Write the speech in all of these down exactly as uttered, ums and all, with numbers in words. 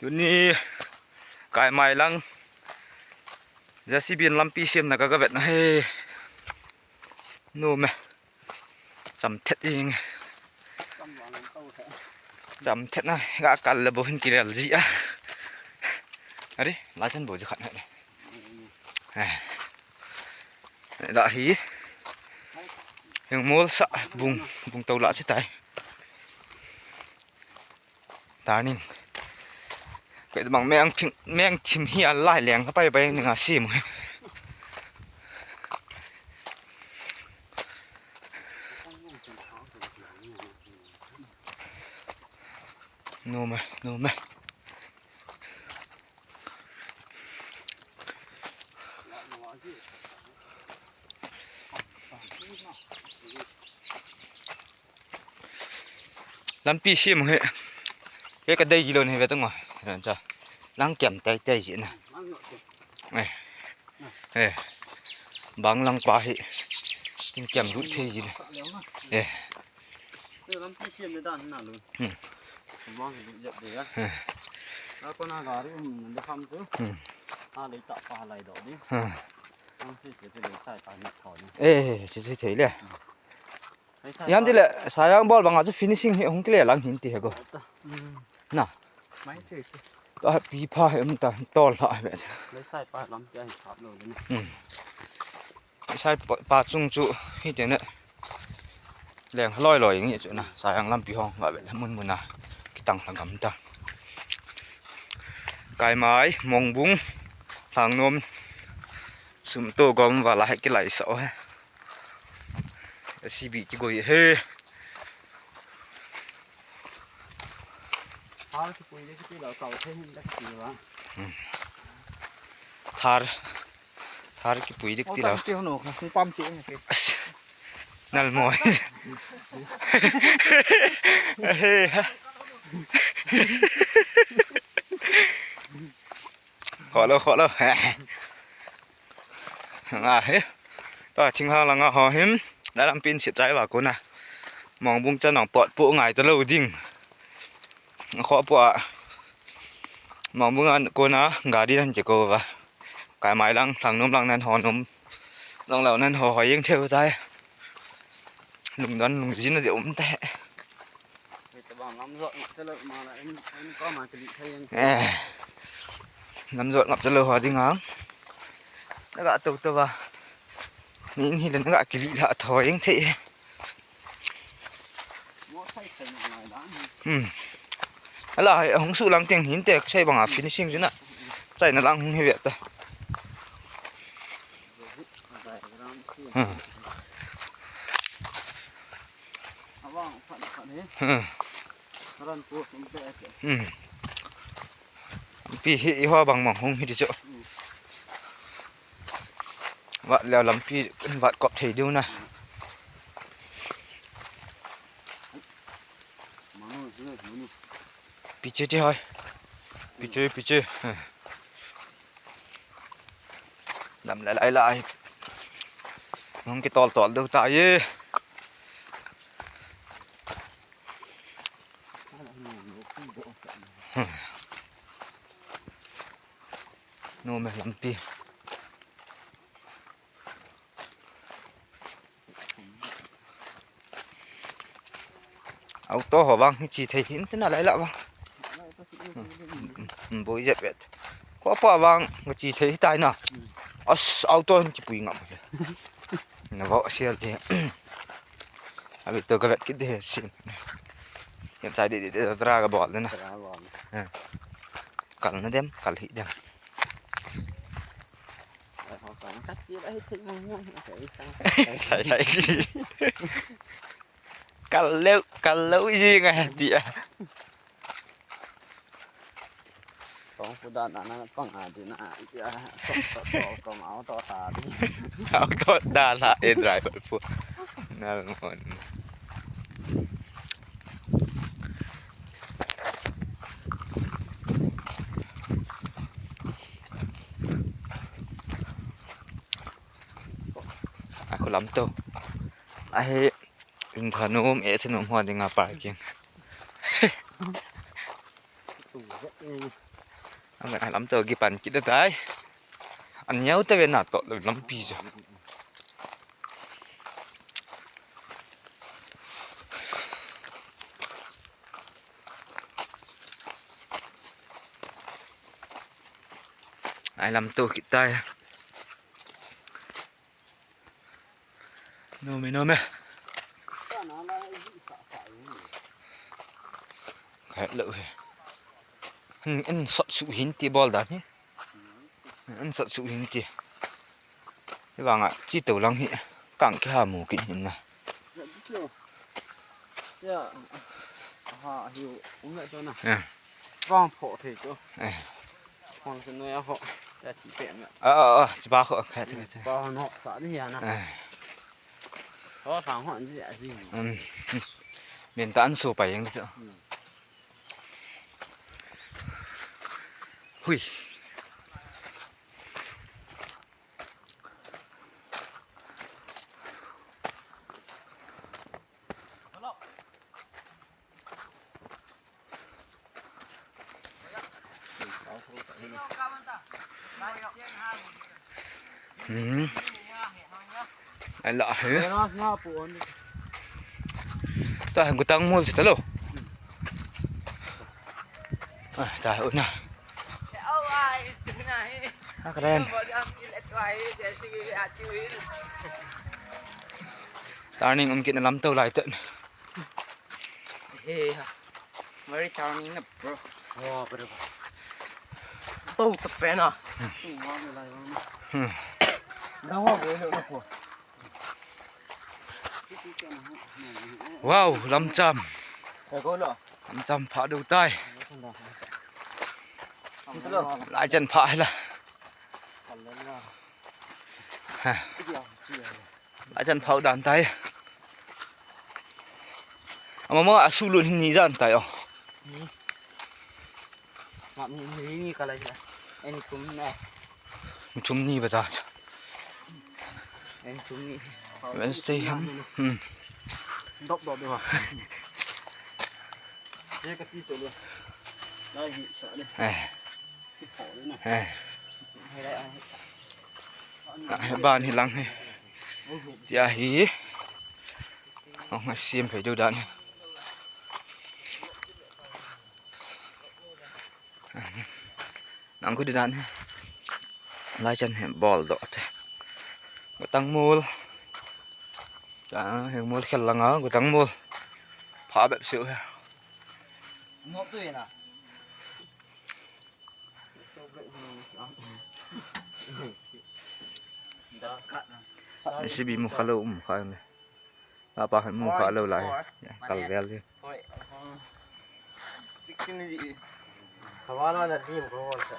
Tuni Kaimai lang J C B in lampi semna ka, ka vetna hi. Nom e. Cham thet ing. Cham thet na, ga kal le bou hin kilel ji a. Are, la chan bou ji khat na. Eh. La hi. Heng mol sa bung, bung tau la chi tai. Turning. Koi bang meng phing, meng thim hi a lai leng ka pai pai ning a sim. Nom e, nom e. Lampi sem hi. Ke ka dei ji lou ni ve tang o. Cha. Lang kem tai tai ji na. Eh. Eh. Bang lang pa hi. Tin kem lut thei ji le. Eh. Lampi sem le dan na lu. Hmm. Bang lut jep de ya. Eh. A ko na gari um de kham tu. Hmm. A le ta pa lai do di. Hmm. Ang si si ti le sai ta ni tho ni. Eh, si si thei le. Yam ti le, sayang bol banga chu finishing hi hung kile lang hin ti he go. Na. Mai thei si. Ta pi pha he um ta tol ha he. Le sai pa lam ti a hi sap lo le. Hmm. Sai pa, pa chung chu hi te ne. Leng loi loi nge chu na. Sayang lampi hong ga ve mun mun a. Kitang la gam ta. Kaimai, Mongbung, Lhangnom, Sumto gom vala he kilai sa o he. J C B kigoi he. Thar kipui de kiti la kau the hin da kiti ba. Hmm. Thar. Thar kipui de kiti la. Pam ti hono kha, pam ti hono ke. As. Nal mo. He. Kho lo, kho lo. Nga he. Ta thinghang langa ho hin. Dalam pin sit chai va kona. Mongbung chan nong pot pu ngai ta lo ding. Kho pu a. Mongbung a kona gari nan che ko va. Kaimai lang, Lhangnom lang nan ho nom. Lang lo nan ho ho yeng theu tai. Lungdon, lungjin a de um te. Eh. Namjot ngap chalo ho ding ang. Naga to to va. Ni in hi le naga kili la tho yeng thei. Hmm. Ala hai hung su lang teng hin te, ka sai banga finishing jina. Chai na lang hung hi ve ta. Hmm. Hmm. Pi hi i ho bang mang hung hi ti chu. Vat leo lampi vat kop thei diu na. Pi che ti hoi. Pi che, pi che. Lam lai lai lai. Hung kitol tol diu ta ye. Nom e lampi. Auto ho vang hi chi thei hin tina lai la vang. Hmm, boi jet vet. Ko pa vang ka chi thei hi tai na. As auto hin kipui ngam le. Na vo sial te. Abi to ka vet kit de sin. Yan sai de de de tra ka bol de na. Kal na dem, kal hi dem. Kal leu, kal leu ji nga ti a. Kong pu dan na pang a di na ti a. Kong, kong, kong auto ta di. Auto da la e driver pu. Na ngon. A khulam to. A he in thanom, e thanom ho dinga parking. Ang lam to kipan kit tai. An yau te ve na to lampi jo. Ai lam to kit tai. Nom e, nom e. Khat lo he. Hin, hin sot su hin ti bol dan hi. Hin sot su hin ti. Hi vang a, chi to lang hi. Kang kiha mu kit hin na. Ya. Ha, hiu, um na cho na. Ya. Vang pho thei cho. Eh. Hong se noi a ho. Ya chi pe na. Ah, ah, ah, chi ba ho, khat, khat. Ba ho no sa ni ya na. Eh. Ho sang ho ni ya ji. Um. Min ta an su pa yang cho. Hmm. Hui. Hmm. Ai la he. Ta gutang mol si ta lo. Ah, ta una. Ah, karen. Turning um kit na lam to lai ta. Hey, very turning na, bro. Oh, bro. To ta pe na. Hmm. Na ho, bro, na ho. Wow, lamcham. Lamcham pha deu tai. Lai chan pha hi la. Ha. Lai chan pha dan tai. Ama ma asu lu ni jan tai o. Ni. Ma ni ni ka lai. En tum na. Thum ni ba ta. En thum ni. Wednesday ham. Hmm. Dop dop de wa. Ye ka ti cho lo. Lai hi sa de. Eh. Ti pho de na. Eh. Hai lai ai. Ah, ban hi lang hi. Tia hi. Ong sim phei deu dan hi. Nang khu di dan hi. Lai chan hi bol doh te. Gutang mol. Cha, hi mol khel langa, gutang mol. Pha bep siu hi. Nop tu na. Sibi mu kha lo um kha le. Apa mu kha lo lai. Ya, kal vel di. Sixteen ni di. Kawala na dim ko wal sa.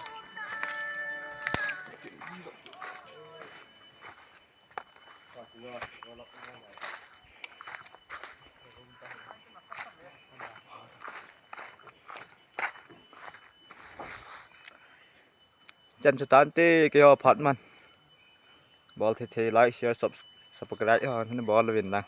Chan chu tan te keiho phat man. Bol thei thei, like, share, subs-, subscribe ho hin bol uvin lang.